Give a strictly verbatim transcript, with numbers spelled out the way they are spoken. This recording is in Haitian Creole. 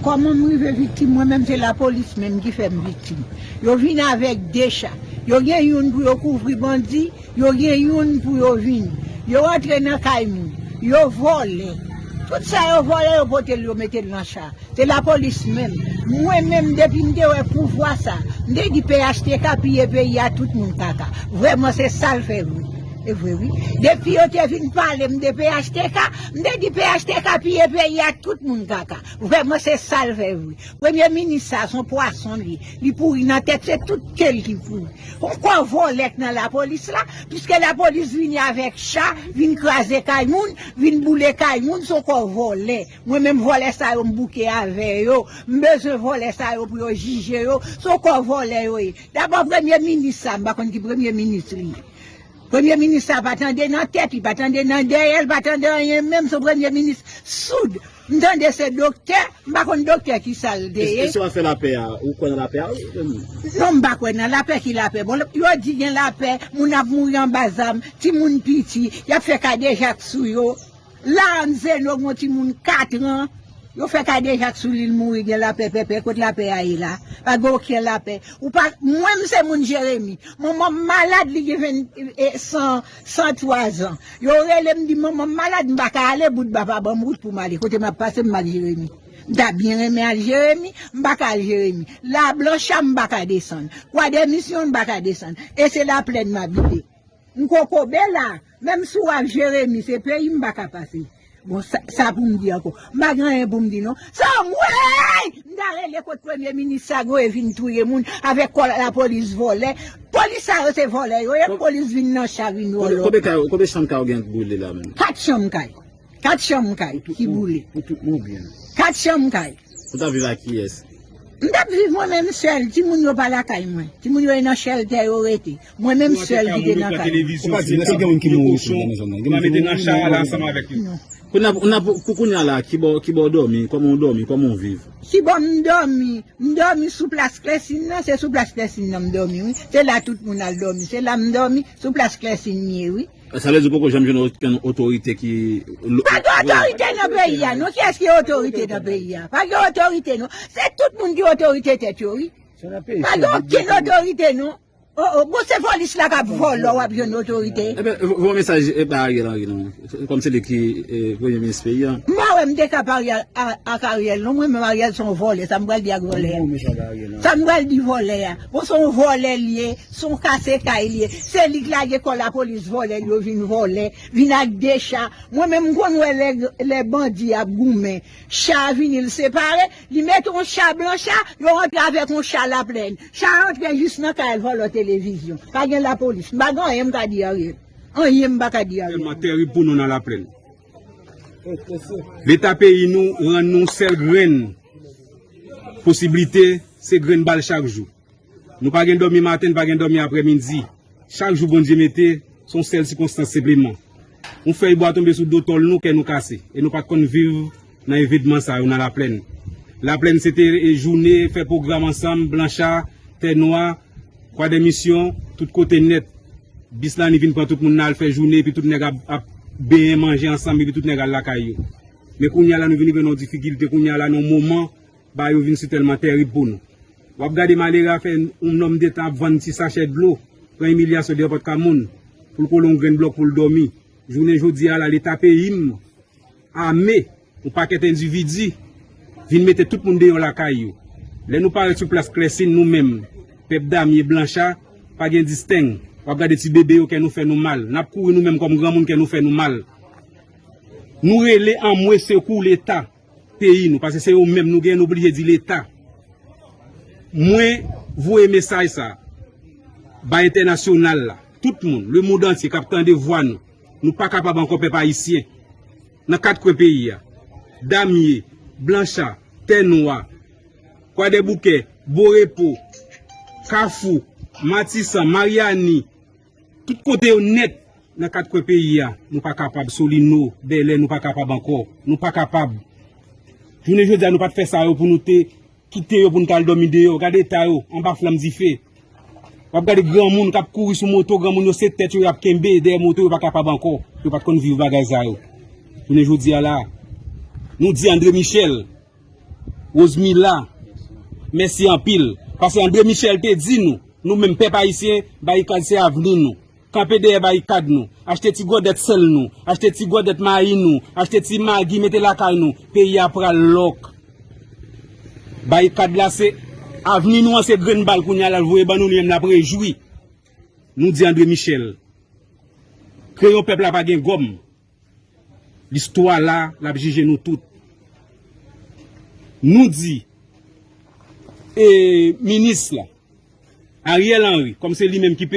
Kòman m rive viktim? Mwen menm, se lapolis menm ki fè m viktim. Yo vin avèk de cha. Yo gen youn pou yo kouvri bandi, yo gen youn pou yo vini. Yo antre nan kay moun, yo vòlè. Tout sa yo vòlè, yo pote l, yo mete l nan cha. Se lapolis menm. Mwen menm, depi m te wè pouvwa sa, m te di P H T K piye peyi a tout moun kaka. Vrèman, se sa l fè vre. E vre, wi. Depi yo te vin pale m de P H T K, m te di P H T K piye peyi a tout moun kaka. Vrèman, se sa l fè vre. Premye minis sa, se yon pwason li ye. Li pouri nan tèt, se tout ke l ki pouri. Yon kò vòlè k nan lapolis la, piske lapolis vini avèk cha, vin kraze kay moun, vin boule kay moun, se yon kò vòlè. Mwen menm vòlè sa yo m bouke avè yo. M bezwen vòlè sa yo pou yo jije yo. Se yon kò vòlè yo ye. Dabò premye minis sa, m pa konn ki premye minis li ye. Premye minis sa pa tande nan tèt, li pa tande nan dèyè, li pa tande anyen menm, se yon premye minis soud. M tande se doktè, m pa konn doktè ki sa l te ye. Èske se w ap fè lapè a, ou kwè nan lapè a? Non, m pa kwè nan lapè, ki lapè. Bon, yo di gen lapè, moun ap mouri anba zam, timoun piti, y ap fè kadejak sou yo. La, Anzeno, gon timoun kat an, yo fè kadejak sou li, l mouri, gen lapè pèpè, kot lapè a ye la? Pa gen okenn lapè. Ou pa, mwen, m se moun Jeremi. Manman m malad, li gen ven, e, san, san twa zan. Yo rele m, di, "Manman m malad, m pa ka ale, bout ba pa ban m wout pou m ale. Kote m ap pase, m mal Jeremi." M ta byen renmen al Jeremi, m pa ka al Jeremi. La Blancha, m pa ka desann. Kwa de Misyon, m pa ka desann. E se Laplèn m abite. M kokobe la, menm si w ap Jeremi, se peyi m pa ka pase. Bon, sa, sa pou m di ankò. M pa gen anyen pou m di non. Sa m wè! M ta rele kot premye minis sa, goye vin touye moun avèk kò lapolis vòlè. Polis sa yo se vòlè yo ye, polis vin nan cha vin vòlè. Konbyen kay, konbyen chanm kay ou gen boule la menm? Kat chanm kay. Kat chanm kay ki boule. Pou tout moun byen. Kat chanm kay. Ou ta viv ak kiyès? M t ap viv mwen menm sèl. Timoun yo pa lakay mwen. Timoun yo nan chèltè yo rete. Mwen menm sèl ki te nan kay. Ou pa di, èske gen moun ki mouri tou nan zòn nan? Gen moun ki mouri? Non. Kounye a, kounye a, pou kounye a la, kibò, kibò w dòmi? Kòman w dòmi? Kòman w viv? Kibò m dòmi? M dòmi sou plas Klèsin nan, se sou plas Klèsin nan m dòmi, wi. Se la tout moun al dòmi. Se la m dòmi, sou plas Klèsin m ye, wi. Sa vle di poko janm jwenn okenn otorite ki... Pa gen otorite nan peyi a, non. Kiyès ki otorite nan peyi a? Pa gen otorite, non. Se tout moun ki otorite tèt yo, wi. Pa gen okenn otorite, non. Oh, oh, bon, se polis la k ap vòlò, w ap jwenn otorite. Ebyen, voye yon mesaj, e, ba Ariel Henry, non. Kòm se li ki, e, premye minis peyi a. M pa wè m te ka pare a, a, ak Ariel, non. Mwen menm, Ariel se yon vòlè. Sa m pral di ak vòlè a? Sa m pral di vòlè a? Bon, se yon vòlè li ye, se yon kase kay li ye. Se li k lage kò lapolis vòlè, yo vin vòlè, vin ak de cha. Mwen menm, m konn wè lè, lè bandi ap goumen, cha vini, l separe, li mete yon cha Blancha, yo rantre avèk yon cha Laplèn. Cha rantre jis nan kay al vòlò televizyon. Pa gen lapolis. M pa gen anyen m ka di Ariel. Anyen m pa ka di Ariel. Tèlman tèrib pou nou nan Laplèn. Leta peyi nou rann nou sèl grenn posiblite, se grenn bal chak jou. Nou pa gen dòmi maten, n pa gen dòmi aprèmidi. Chak jou Bondye mete, se yon sèl sikonstans senpleman. Yon fèy bwa tonbe sou do tòl nou, kè nou kase. E nou pa t konn viv nan evenman sa yo nan Laplèn. Laplèn se te, e, jounen, fè pwogram ansanm, Blancha, Tè Nwa, Kwa dè Misyon, tout kote nèt. Bis la ni vin pran tout moun nan al fè jounen, epi tout nèg ap, ap benyen manje ansanm, epi tout nèg al lakay yo. Men kounye a la, nou vin rive nan yon difikilte, kounye a la, nan yon moman, bagay yo vin sitèlman tèrib pou nou. W ap gade malere a fè yon nonm de tan ap vann ti sachè dlo, pran imilyasyon deyò pòt kay moun, pou l kole yon grenn blòk pou l dòmi. Jounen jodi a la, Leta peyi m ame yon pakèt endividi, vin mete tout moun deyò lakay yo. Lè nou parèt sou plas Klèsin, nou menm, pèp Damye, Blancha, pa gen disteng. W ap gade ti bebe yo, kè nou fè nou mal. N ap kouri nou menm kòm granmoun, kè nou fè nou mal. Nou rele anmwe sekou Leta peyi nou, paske se yo menm nou gen, nou oblije di Leta. Mwen voye mesaj sa bay entènasyonal la, tout moun, lemonn antye k ap tande vwa nou. Nou pa kapab ankò, pèp ayisyen. Nan kat kwen peyi a, Damye, Blancha, Tè Nwa, Kwadèboukè, Borepo, Kafou, Matisan, Maryani, tout kote yo nèt nan kat kwen peyi a, nou pa kapab. Solino, Bèlè, nou pa kapab ankò. Nou pa kapab. Jounen jodi a, nou pa t fè sa yo pou nou te kite yo pou n t al dòmi deyò. Gade eta yo, anba flanm dife. W ap gade granmoun k ap kouri sou moto, granmoun yo se tèt yo y ap kenbe dèyè moto, yo pa kapab ankò. Yo pa t konn viv bagay sa yo. Jounen jodi a la, nou di André Michel, Rosemila, mèsi anpil. Paske André Michel te di nou, nou menm pèp ayisyen, Barikad se avni nou. Kanpe dèyè Barikad nou. Achte ti gòdèt sèl nou. Achte ti gòdèt mayi nou. Achte ti magi mete lakay nou. Peyi a pral lòk. Barikad la se avni nou an, se grenn bal kounye a l al voye ban nou, li menm l ap rejwi. Nou di André Michel, kreyon pèp la pa gen gòm. Listwa la, l ap jije nou tout. Nou di, e, minis la, Ariel Henry, kòm se li menm ki